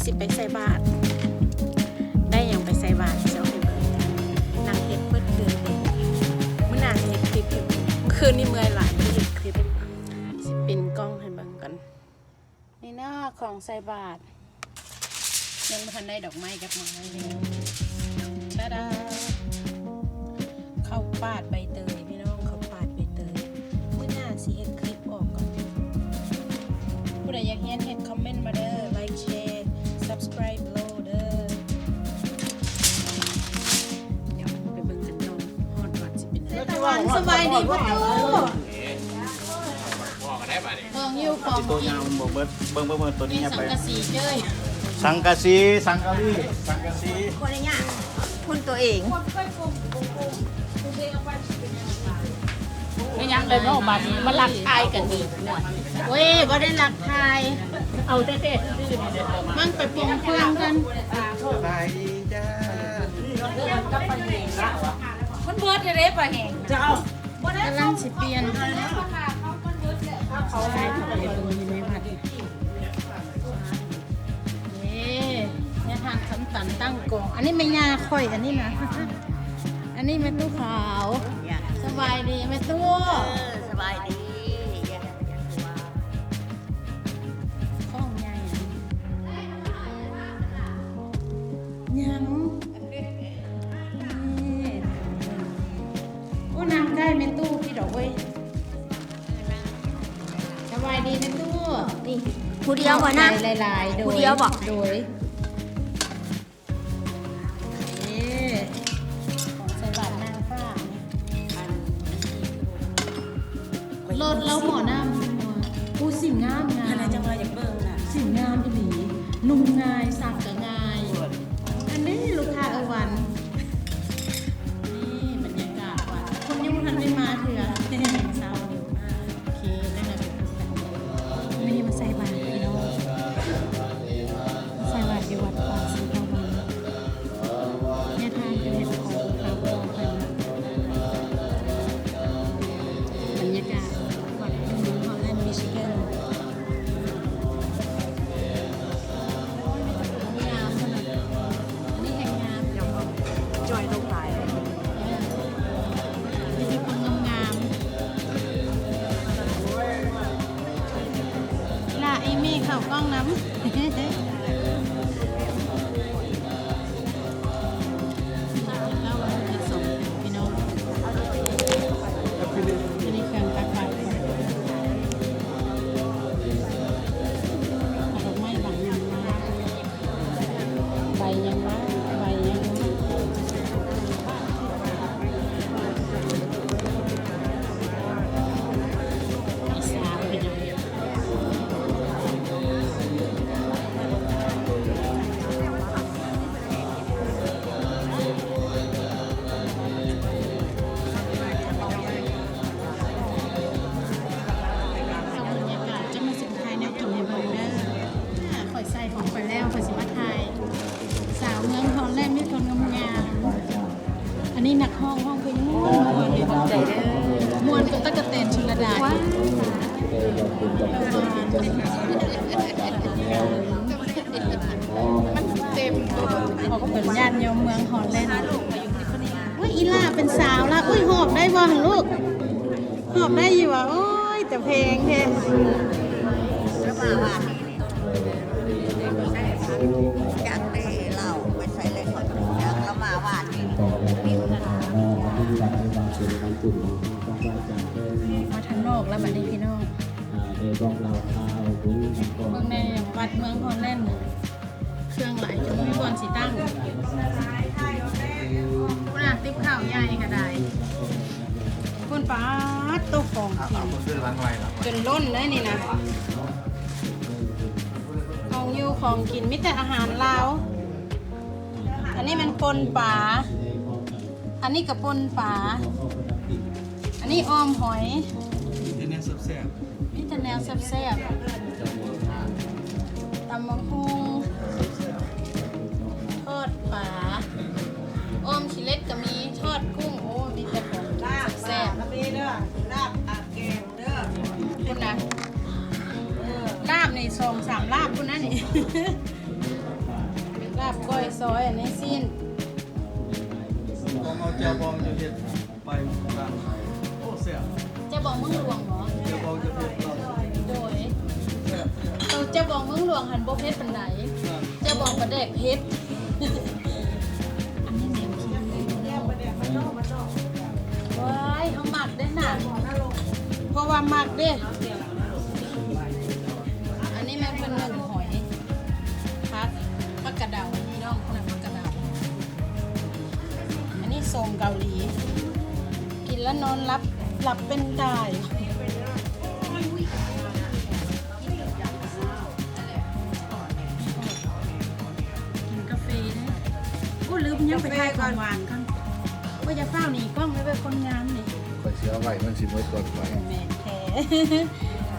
ຊິໄປໃສ່ບາດ ໄດ້ຫຍັງໄປໃສ່ບາດ ຊິເອົາໃຫ້ເບິ່ງ. ນັ່ງເຮັດເບິດຄືນເລີຍ. ມື້ໜ້າຊິເຮັດຄລິບໃຫ້ເບິ່ງ. ຄືນນີ້ເມື່ອຍຫຼາຍ ບໍ່ໄດ້ເຮັດຄລິບ. ຊິປິ່ນກ້ອງໃຫ້ເບິ່ງກ່ອນ. ນີ້ເນາະ ຂອງໃສ່ບາດ. ຍັງບໍ່ທັນໄດ້ດອກໄມ້ຈັກດອກ. ຕາດາ! ເຂົ້າປາດໃບເຕີຍພີ່ນ້ອງ ເຂົ້າປາດໃບເຕີຍ. ມື້ໜ້າຊິເຮັດຄລິບອອກກ່ອນ. ຜູ້ໃດຢາກຮຽນເຮັດ ຄອມເມັນມາເດີ. ໄລຄ໌ ແຊຣ໌ ຊັບສະຄຣາຍໂລເດີ. ດຽວໄປເບິ່ງກັນຕໍ່ ຮອດວັດຊິເປັນແນວໃດ. ຕາວັນ ສະບາຍດີພໍ່ຕູ້. ຂອງຢູ່ຂອງກິນ ເບິ່ງ ເບິ່ງ ເບິ່ງ ໂຕນີ້ ນີ້ ໄປ ສັງກະສີເຈີຍ ສັງກະສີ ສັງກະລີ ສັງກະສີ ຄົນລະຢ່າງ ຄົນຕົວເອງ. ແມ່ນຫຍັງເລີຍເນາະ ບາດນີ້ມາລັກຖ່າຍກັນອີກ. ໂອ້ຍ ບໍ່ໄດ້ລັກຖ່າຍ ເອົາແທ້ໆ ມັນໄປປົງເຄື່ອງກັນ. ສະບາຍດີຈ້າ. ມັນເບິດແລ້ວເດ້ ປາແຫ້ງ ເຈົ້າ. ກຳລັງຊິປ່ຽນ ເອີ ຍາທ່ານຄຳຕັນຕັ້ງກອງ. ອັນນີ້ແມ່ຍ່າຂ້ອຍ ອັນນີ້ນະ ອັນນີ້ແມ່ຕູ້ຂາວ. ສະບາຍດີແມ່ຕູ້. ເອີ ສະບາຍດີ. ຂອງໃຫຍ່ ຍັງ ນີ້ ໂອ້ ນັ່ງໃກ້ແມ່ຕູ້ພີ້ດອກເວີຍ. ສະບາຍດີແມ່ຕູ້. ນີ້ ຜູ້ດຽວບໍ່ນະ? ຂອບໃຈຫຼາຍໆ ໂດຍ ຜູ້ດຽວບໍ່? ໂດຍ. ເອີ ຂອງໃສ່ບາດນາງຟ້າ ລົດລາວໝໍ້ນ້ຳ. ໂອ້ ສີງາມ ງາມ. ຫັ້ນນະ ຈັ່ງວ່າຢາກເບິ່ງນະ ສີງາມອີ່ຫຼີ ນຸ່ງງ່າຍ ຊັກກະງ່າຍ. ອັນນີ້ລູກຄ້າເອີວັນ. ນີ້ບັນຍາກາດວັດ ຄົນຍັງບໍ່ທັນໄດ້ມາເທື່ອ ເຊົ້າຢູ່. ໂອເຄ ແລ້ວກໍ ມື້ນີ້ມາໃສ່ບາດພີ່ນ້ອງ ໃສ່ບາດຢູ່ວັດປ່າສີທາວັນ. ແມ່ທ່ານເພິ່ນເຮັດຂອງຂາວຂອງເພິ່ນ. ບັນຍາກາດວັດຢູ່ເມືອງຮອລແລນ ມິຊິແກນ. ງາມຂະໜາດ ອັນນີ້ແຮ່ງງາມ ດຽວກໍຈ່ອຍລົງຫຼາຍ. ເອີ ມີແຕ່ຄົນງາມໆ. ລະ ເອມີ້ເຂົ້າກ້ອງນຳ. ພີ່ນ້ອງ ອັນນີ້ເຄື່ອງຕັກບາດ ເອົາດອກໄມ້ບາງຢ່າງມາ ໃບຫຍັງວະ ໃບຫຍັງ ອີສານພີ່ນ້ອງ. ເອົາບັນຍາກາດ ຈັ່ງມາຊິຖ່າຍແນວກິນໃຫ້ເບິ່ງເດີ. ຂ້ອຍໃສ່ຂອງຂ້ອຍແລ້ວ ຂ້ອຍຊິມາຖ່າຍສາວເມືອງຮອນແລນ ມີຄົນງາມໆ. ອັນນີ້ນັກຮ້ອງ ຮ້ອງເພງມ່ວນໆ ເລີຍ ຂອບໃຈເດີ ມ່ວນກວ່າຕັກກະແຕນ ຊົນລະດາ. ມັນເຕັມ ເຂົາກໍເປັນຍາດໂຍມເມືອງຮອນແລນ. ໂອ້ຍ ອີ່ຫຼ້າເປັນສາວລະ ໂອ້ຍ ຫອບໄດ້ບໍ່ຫັ້ນລູກ? ຫອບໄດ້ຢູ່ຫວາ? ໂອ້ຍ ແຕ່ແພງແທ້. ມາທາງນອກແລ້ວບັດນີ້ພີ່ນ້ອງ ເບິ່ງແນ່ ວັດເມືອງຮອນແລນ ເຄື່ອງຫຼາຍຈົນບໍ່ມີບ່ອນຊິຕັ້ງ. ພຸ້ນນະ ຕິບເຂົ້າໃຫຍ່ກໍໄດ້. ພຸ້ນ ປາດໂຕ ຂອງກິນຈົນລົ້ນເລີຍນີ້ນະ. ຂອງຢູ່ຂອງກິນມີແຕ່ອາຫານລາວ. ອັນນີ້ແມ່ນປົ່ນປາ ອັນນີ້ກໍປົ່ນປາ ອັນນີ້ອ່ອມຫອຍ. ມີແຕ່ແນວແຊບໆ ມີແຕ່ແນວແຊບໆ ຕຳບັກຫຸ່ງ ທອດປາ ອ່ອມຂີ້ເຫຼັດກໍມີ ທອດກຸ້ງ. ໂອ້ ມີແຕ່ຂອງແຊບໆ ລາບ ລາບອາແກງເດີ ພຸ້ນນະ ລາບນີ້ສອງສາມລາບພຸ້ນນະນີ້. ກ້ອຍຊອຍ ອັນນີ້ຊີ້ນ ຂອງເຮົາແຈ່ວບອງຈະເຮັດໄປທາງ ໂອ້ ແຊບ ແຈ່ວບອງເມືອງຫຼວງເນາະ ແຈ່ວບອງຈະເຮັດ ໂດຍ ແຊບ ໂຕແຈ່ວບອງເມືອງຫຼວງຫັ້ນບໍ່ເຜັດປານໃດ ອ່າ ແຈ່ວບອງປາແດກເຜັດ ອັນນີ້ແນວຄິດ ວ້າຍ ເຮົາມັກເດ້ນະ ເພາະວ່າມັກເດ້ ອັນນີ້ແມ່ນເພິ່ນໜຶ້ງຫອຍ ຜັກ ຜັກກະເດົາ ພີ່ນ້ອງ ເພິ່ນເອີ້ນຜັກກະເດົາ ອັນນີ້ສົ້ມເກົາຫຼີ ກິນແລ້ວນອນຫຼັບ ຫຼັບເປັນຕາຍ ກິນກາເຟເດ້ ໂອ້ ລືມ ຍັງໄປຖ່າຍຂອງຫວານກ່ອນ ບໍ່ ຢ່າຟ້າວໜີກ້ອງເລີຍເວີ້ຍ ຄົນງາມນີ້ ຂ້ອຍຊິເອົາໄວ້ ມັນຊິໝົດກ່ອນຂ້ອຍ ແມ່ນແທ້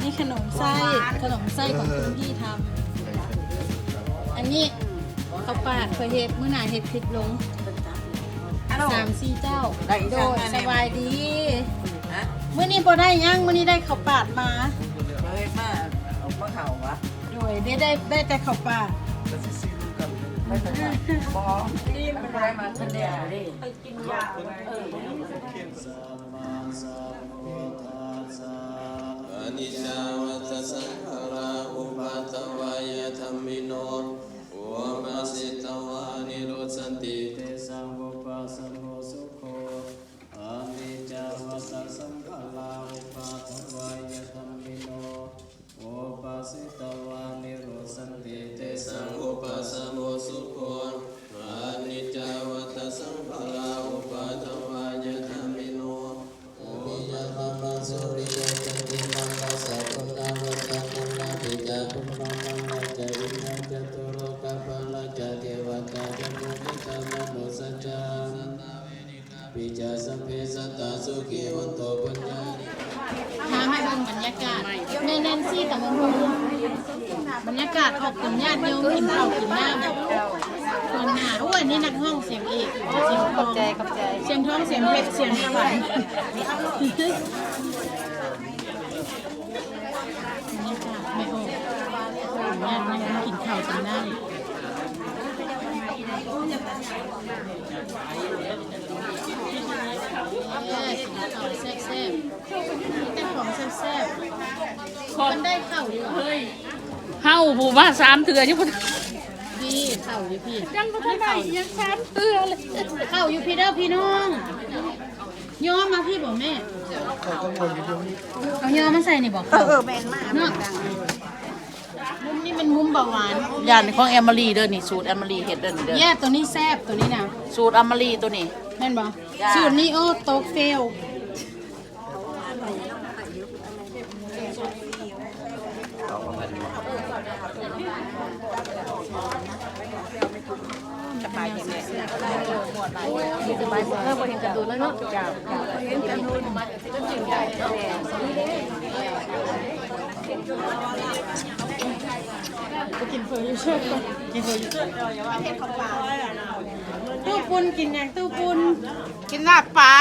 ນີ້ຂະໜົມໄສ້ ຂະໜົມໄສ້ຂອງຄຸນພີ່ທຳ ອັນນີ້ເຂົ້າປາດຂ້ອຍເຮັດ ມື້ໜ້າເຮັດຄລິບລົງ ສາມສີ່ເຈົ້າ ໂດຍ ສະບາຍດີ ມື້ນີ້ບໍ່ໄດ້ຫຍັງ ມື້ນີ້ໄດ້ເຂົ້າປາດມາ ເຮັດມາ ເອົາມາເຂົ້າຫວາ ໂດຍ ໄດ້ ໄດ້ ໄດ້ແຕ່ເຂົ້າປາດ ບໍ່ ໄດ້ມາທະເລ ກິນຢາ ເອີ ອະນິດຈາວັດຕະສັງຂາຣາ ອຸປາທະວາຍະທຳມິໂນ ອຸປາສິດຕະວານິໂຣສັນຕິ ເຕສັງອຸປະສະໂມສຸໂຂ ອະນິດຈາວັດຕະສັງຂາຣາ ອຸປາທະວາຍະທຳມິໂນ ອຸປາສິດຕະວານິໂຣສັນຕິ ເຕສັງອຸປະສະໂມສຸໂຂ ອະນິດຈາວັດຕະສັງຂາຣາ ອຸປາທະວາຍະທຳມິໂນ ອະພິຍາທຳມະສຸລິຍະຈັນຕິມະລາສະປຸນນາວັດຕະມຸນນາທິຈາຕຸມມະມະນາຈະວິນນາຈະຕຸໂລກາພາລາຈະເທວະຕາຈະໂມທິຕາມະນຸສາຈາ ປິຈາສັບເພສັດຕາສຸຂີໂຫນຕຸ ປຸນຍານິ ພາມາເບິ່ງບັນຍາກາດ ແມ່ແນນຊີຕຳບັກຫຸ່ງ ບັນຍາກາດອອກເປັນຍາດໂຍມກິນເຂົ້າກິນນ້ຳ ໂອ້ຍ ນີ້ນັກຮ້ອງສຽງເອກ ສຽງທອງ ຂອບໃຈ ຂອບໃຈ ສຽງທອງ ສຽງເພັດ ສຽງສະຫວັນ ບັນຍາກາດແມ່ອອກ ຍາດນັ່ງກິນເຂົ້າກິນນ້ຳ ເອີ ກິນເຂົ້າແຊບໆ ມີແຕ່ຂອງແຊບໆ ມັນໄດ້ເຂົ້າຢູ່ ເຮີ້ຍ ເຮົາຜູ້ມາສາມເທື່ອຍັງບໍ່ທັນ ພີ້ ເຂົ້າຢູ່ພີ້ ຍັງບໍ່ທັນໄດ້ອີ່ຫຍັງສາມເທື່ອເລີຍ ເຂົ້າຢູ່ພີ້ເດີພີ່ນ້ອງ ຍໍມາພີ້ບໍ່ແມ່ ເອົາຍໍມາໃສ່ນີ້ບໍ່ ເອີ ເອີ ແມ່ນມາ ເນາະ ມຸມນີ້ແມ່ນມຸມເບົາຫວານ ຢ້ານຂອງແອມມາລີເດີ ນີ້ສູດແອມມາລີເຮັດເດີນີ້ເດີ ແຍກໂຕນີ້ແຊບ ໂຕນີ້ນະ ສູດແອມມາລີໂຕນີ້ ແມ່ນບໍ່ ຈ້າ ສູດນີ້ ໂອ້ ຕົກເຟວ ສະບາຍດີແມ່ ສະບາຍ ເອີ ບໍ່ເຫັນກະໂດນແລ້ວເນາະ ຈ້າ ບໍ່ກິນເຝີຢູ່ເຊີດ ກິນເຝີຢູ່ເຊີດ ຕູ້ປຸ້ນກິນຫຍັງ? ຕູ້ປຸ້ນ ກິນລາບປາ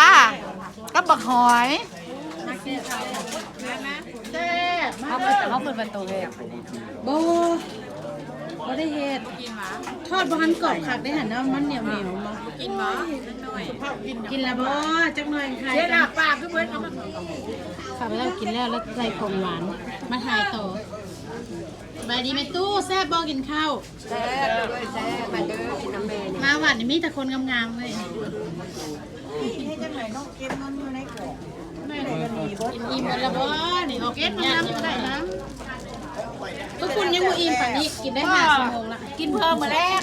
ກັບບັກຫອຍ. ແຊບ ເຮົາເກີດ ເຮົາເກີດວັນໂຕເຮັດ ບໍ່ ບໍ່ໄດ້ເຮັດ ທອດບໍ່ທັນກອບຄັກເດ້ຫັ້ນນະ ມັນໜຽວໆ ບໍ່ກິນບໍ່ ກິນແລ້ວບໍ່ ຈັກໜ່ອຍ ເສຍໜ້າປາກຄືເບິດ ເອົາມາ ຂ້າພະເຈົ້າກິນແລ້ວ ແລ້ວໃສ່ຂອງຫວານ ມາຖ່າຍຕໍ່. ສະບາຍດີແມ່ຕູ້ ແຊບບໍ່ກິນເຂົ້າ? ແຊບເອີຍແຊບ ມາເດີກິນນຳແມ່ນີ້ ມາວັດນີ້ມີແຕ່ຄົນງາມໆເວີຍ. ເຮັດຈັ່ງໃດເນາະ ເກັບເງິນຢູ່ໃນກອງ ແມ່ນບໍ່ມີບໍ່ ກິນອີ່ມແລ້ວບໍ່ນີ້ ອອກເກັບເງິນນຳກໍໄດ້ນະ ທຸກຄົນຍັງບໍ່ອີ່ມປານນີ້ ກິນໄດ້ຫ້າຊົ່ວໂມງລະ ກິນເພື່ອມື້ແລງ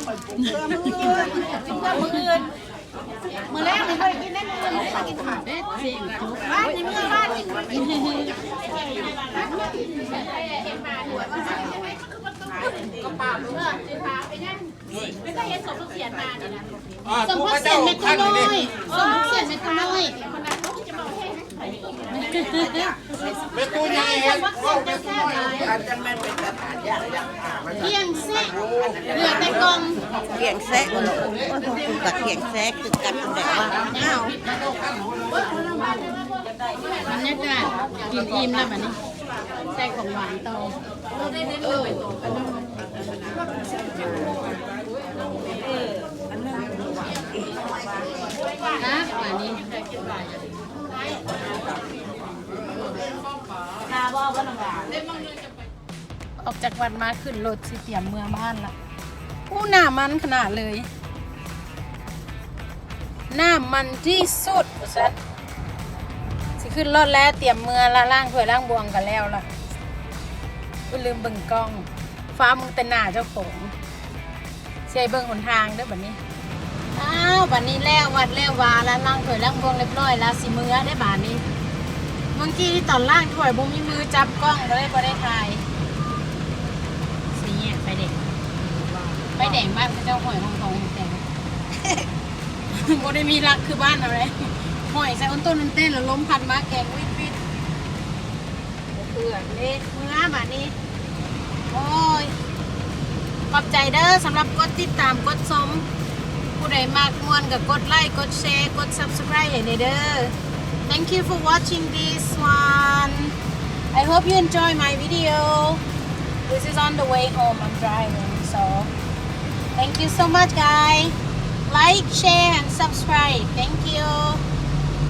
ກິນເພື່ອມື້ອື່ນ ມື້ແລງນີ້ບໍ່ໄດ້ກິນໄດ້ ມື້ອື່ນນີ້ໄດ້ກິນເດ້ ວານນີ້ເມື່ອວານນີ້ກິນ ເອີ ສົມທະບຽນແມ່ຕູ້ນ້ອຍ ສົມທະບຽນແມ່ຕູ້ນ້ອຍ ແມ່ຕູ້ໃຫຍ່ເຮັດ ເວົ້າແມ່ຕູ້ນ້ອຍ ອັນນັ້ນມັນເປັນຕະຖານຢາກ ຢາກຫາມັນ ກ້ຽງແຊະ ເຫຼືອແຕ່ກ່ອງ ກ້ຽງແຊະ ໂອ້ຍ ກໍກ້ຽງແຊະຄືກັນແຫຼະວ່າ ອ້າວ ບັນຍາກາດກິນອີ່ມແລ້ວບັດນີ້ ໃສ່ຂອງຫວານຕໍ່. ເອີ ອັນນັ້ນ ໂອ້ຍ ນະ ບາດນີ້ ອອກຈາກວັດມາຂຶ້ນລົດ ຊິຕຽມເມືອບ້ານລະ. ໂອ້ ໜ້າມັນຂະໜາດເລີຍ. ໜ້າມັນທີ່ສຸດວ່າຊັ້ນ. ຊິຂຶ້ນລົດແລ້ວ ຕຽມເມືອລະ ລ້າງຖ້ວຍລ້າງບ່ວງກໍແລ້ວລະ. ໂອ້ຍ ລືມເບິ່ງກ້ອງ ຟ້າວເບິ່ງແຕ່ໜ້າເຈົ້າຂອງ. ຊິໃຫ້ເບິ່ງຫົນທາງເດີບາດນີ້. ອ້າວ ບາດນີ້ແລ້ວວັດແລ້ວວາລະ ລ້າງຖ້ວຍລ້າງບ່ວງລຽບຮ້ອຍລະ ຊິເມືອເດ້ບາດນີ້. ເມື່ອກີ້ຕອນລ້າງຖ້ວຍບໍ່ມີມືຈັບກ້ອງ ກໍເລີຍບໍ່ໄດ້ຖ່າຍ. ສີ່ແຍກໄຟແດງ ໄຟແດງບ້ານເຂົາເຈົ້າຫ້ອຍຮອງໆ ແຕ່ ບໍ່ໄດ້ມີຫຼັກຄືບ້ານເຮົາເດ້. ຫ້ອຍໃສ່ໂອນໂຕນໂອນເຕ້ນ ແລ້ວລົມພັດມາແກງວິດໆ ບໍ່ເພື່ອນເດ້. ເມືອບາດນີ້ ໂອ້ຍ ຂອບໃຈເດີສຳລັບກົດຕິດຕາມ ກົດຊົມ. ຜູ້ໃດມັກມ່ວນກໍກົດໄລ ກົດແຊ ກົດ Subscribe ໃຫ້ແດ່ເດີ. Thank you for watching this one. I hope you enjoy my video. This is on the way home. I'm driving, so thank you so much, guys. Like, share, and subscribe. Thank you.